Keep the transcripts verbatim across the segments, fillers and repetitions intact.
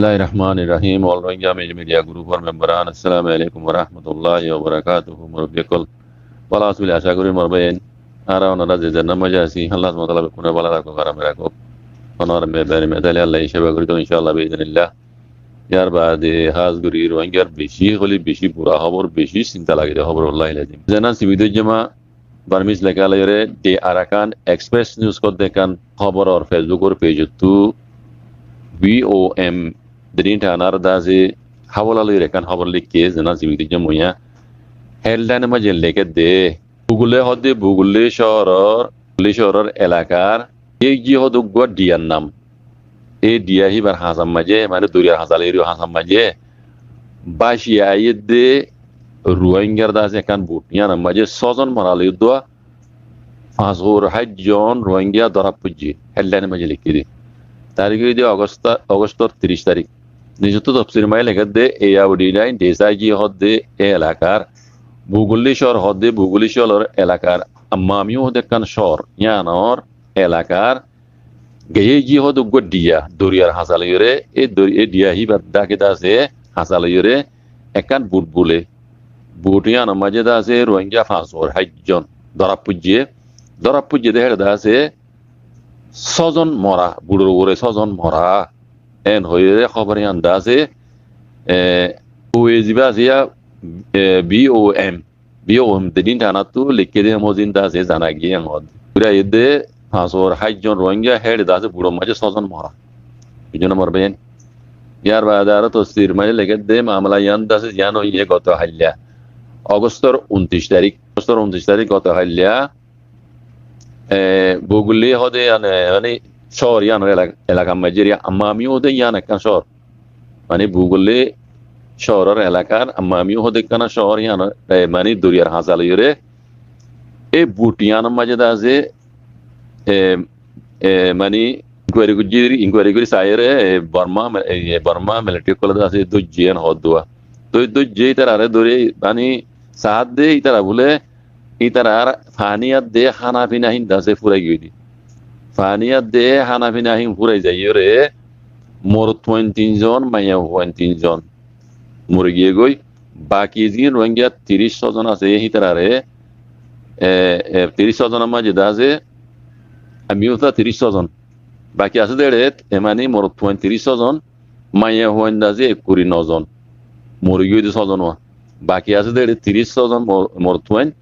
Bismillahir Rahmanir Rahim. All Rohingya Media Group or member an, Assalamu Alaikum wa Rahmatullahi wa Barakatuhu. Murubbi ókkol, bála asó buli acá gorí, mor báiyain. Ar onora ze zennar maze asó, Allah subhanahu wa taala bekkúnore bála rakók, arame rakók. Onora meherbani mehérdali Allah ye céba gorí dók, inshaAllah, biiznillah. Yar baade hás gorí Rohingyar beci hóli beci bura hóbor, beci sinta lage de hóbor, wallahil azim. Zenan sibi dóijjum, Barmis leká loiyóre The Arakan Express News hoó de ekkán hóbor or Facebook or page ottú B O M Drin Thanar de asé háwala loiyóre ekkán hóbor leikké, zenan sibi dóijjum. Headline or maze leikké de, Bugulli hoó de, Bugulli cóoror, Bugulli cóoror elakar Geiji hoó de uggwá dhiyar nam. E dhiya híbar hañsar maze, mane doriyar hañsa loiyóre hañsar maze báci aiyé de Rohingyar de asé ekkán but. Yíanor maze sózon mora loi uddúa fañs hoór háit zon Rohingya dóra foijjé, headline or maze leikké de. Tarik óiye de August, August or tiríc tarik. Nizottú tofsir maze leikké de, Eyawadi Dain Desaji hoó de e elakar, Bugulli cóor hoó de, Bugulli cóoror elakar, Ammami hoó de ekkán cóor, yíanor elakar Geiji hoó de uggwá dhiya, doriyar hañsa loiyóre, e dori-, e dhiya híbar dháke de asé hañsa loiyóre ekkán but bule. But yíanor maze de asé Rohingya fañs hoór háit zon dóra foijjé, dóra foijjé de héçe de asé sózon mora, butor uore sózon mora. En hoiyóre hóbor yían de asé, e, O A G ba asé yá, e, B O M, B O M Drin Thanattú leikké de, hémozin de asé zana giyé en hoó de. Fúra aiyé de fañs hoór háit zon Rohingya, héçe de asé butor maze sózon mora. Buijjó né mor báiyain? Yar baade aró tofsir maze leikké de mamala yían de asé, yían óiye goto hailla, August or untiríc tarik, August or untiríc tarik goto hailla, e, Bugulli hoó de yían, e, mane cóor yíanor elak-, elakar maze ri Ammami hoó de yían ekkán cóor. Mane Bugulli cóoror elakar Ammami hoó de ekkán cóor yíanor, e, mane doriyar hañsa loiyóre e but yíanor maze de asé, e, e, mane inquiry goijjé, inquiry gorí saiyóre, e, Borma, e, Borma military ókkole de asé dóijje en hoó de. Dói-, dóijje ítarare dóri, mane saá de ítara bule, ítarar faní ar de hána fina hín de asé fúrai giyói de. Faní ar de hána fina hín fúrai zaiyóre morotfuain tin zon, maiyafuain tin zon mori giyé goi. Baki ziín Rohingya tiríc sózon asé, hítarare, e, e, tiríc sózonor maze de asé, Ammami uta tiríc sózon. Baki asé de éçe, e, mane morotfuain tiríc sózon, maiyafuain de asé ekkuri no zon. Mori giyói de sózon uá. Baki asé de éçe tiríc sózon mor-, morotfuain,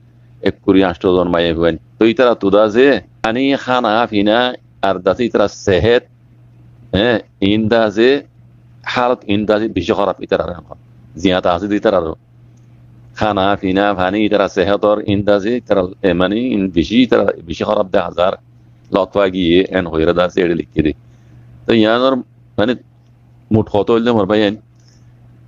ekkuri añctho zon maiyafuain. Toi ítarattú de asé, mane hána fina ar de asé ítarar sehet, e, iín de asé, hálot iín de asé beci hóraf ítarar ehón. Ziyata asé de ítarar hána fina, faní, ítarar sehetor iín de asé, ítarar, e, mane iín beci, ítarar beci hóraf de hazar. Lot fa giyé en hoiyóre de asé éçe leikké de. Toi yíanor mane mut hotá óilde mor báiyain,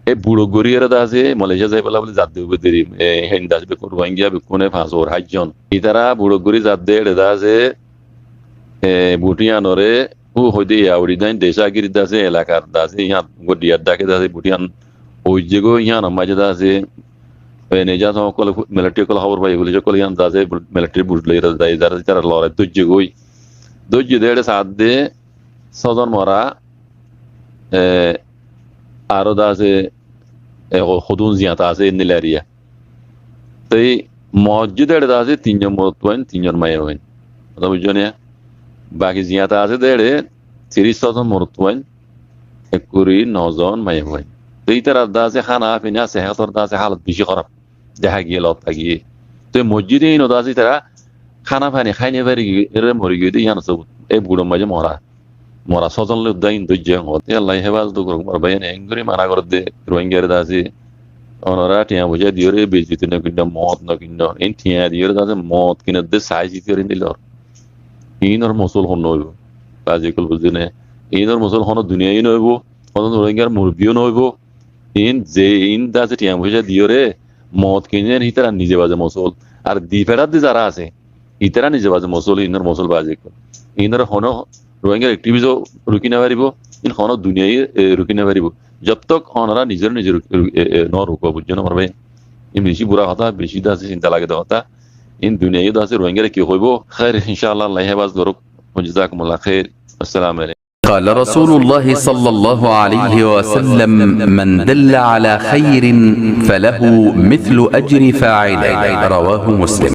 e buço gorí ere de asé Malaysia zaibálla buli zadde uibó deri, e, hín de asé bekkún Rohingya bekkúne fañs hoór háit zon. Ítara buço gorí zadde éçe de asé, e, but yíanore, hú hoó de Eyawadi Dain Desagir de asé elakar de asé, yían uggwá dhiyar dháke de asé but yían óijje goi, yíanor maze de asé, e, neja song ókkole, military ókkole hóbor faiyé, police ókkole yían de asé, military but loi ere de asé, ítara lorai dóijje goi. Dóijje de éçe saá de sózon mora, e, aró de asé, e, ho-, hodún ziyata asé, endilla eriya. Toi mojjúd éçe de asé tin zon morotfuain, tin zon maiyafuain. Hotá buijjó né? Baki ziyata asé de éçe tiríc sózon morotfuain, ekkuri no zon maiyafuain. Toi ítarar de asé hána fina, sehetor de asé hálot beci hóraf. Dehá giyé, lot fa giyé. Toi mojjúd hín uta asé, ítara hána faní hái no fari giyói, ere mori giyói de yían asé. E buçor maze mora, mora sózon loi uddá hín dóijje en hoó de. Allah ye hefazot gorók mor báiyain, engorí mana gorér de Rohingyare de asé. Onora thiañ foicá diyóre bezzoti no kinno, moot no kinno. Iín thiañ diyóre de asé moot kinér de, sai siti gorí endilla. Iínor mosól honnúa óibo? Bazi ókkol buzzó né? Iínor mosól honó duniyaiye no óibo, honó Rohingyar murubbiyo no óibo. Iín ze, iín de asé thiañ foicá diyóre moot kiner, hítara nize baze mosól. Ar di feçát de zara asé, ítara nize baze mosól, iínor mosól bazi ókkol. Iínore honó Rohingyar activist o ruki no faribo, iín honó duniyaiye, e, ruki no faribo. Jab tok onora nizore nize ruk-, ruk-, e, e, no ruko, buijjó né mor báiyain? Iín beci bura hotá, beci de asé sinta lage de hotá. Iín duniyaiye de asé Rohingyare ki hoibo? Khair, inshaAllah, Allah ye hefazot gorók. Wa jazakumullah khair. Assalamu alaikum. قال رسول الله صلى الله عليه وسلم: من دل على خير فله مثل أجر فاعله. رواه مسلم.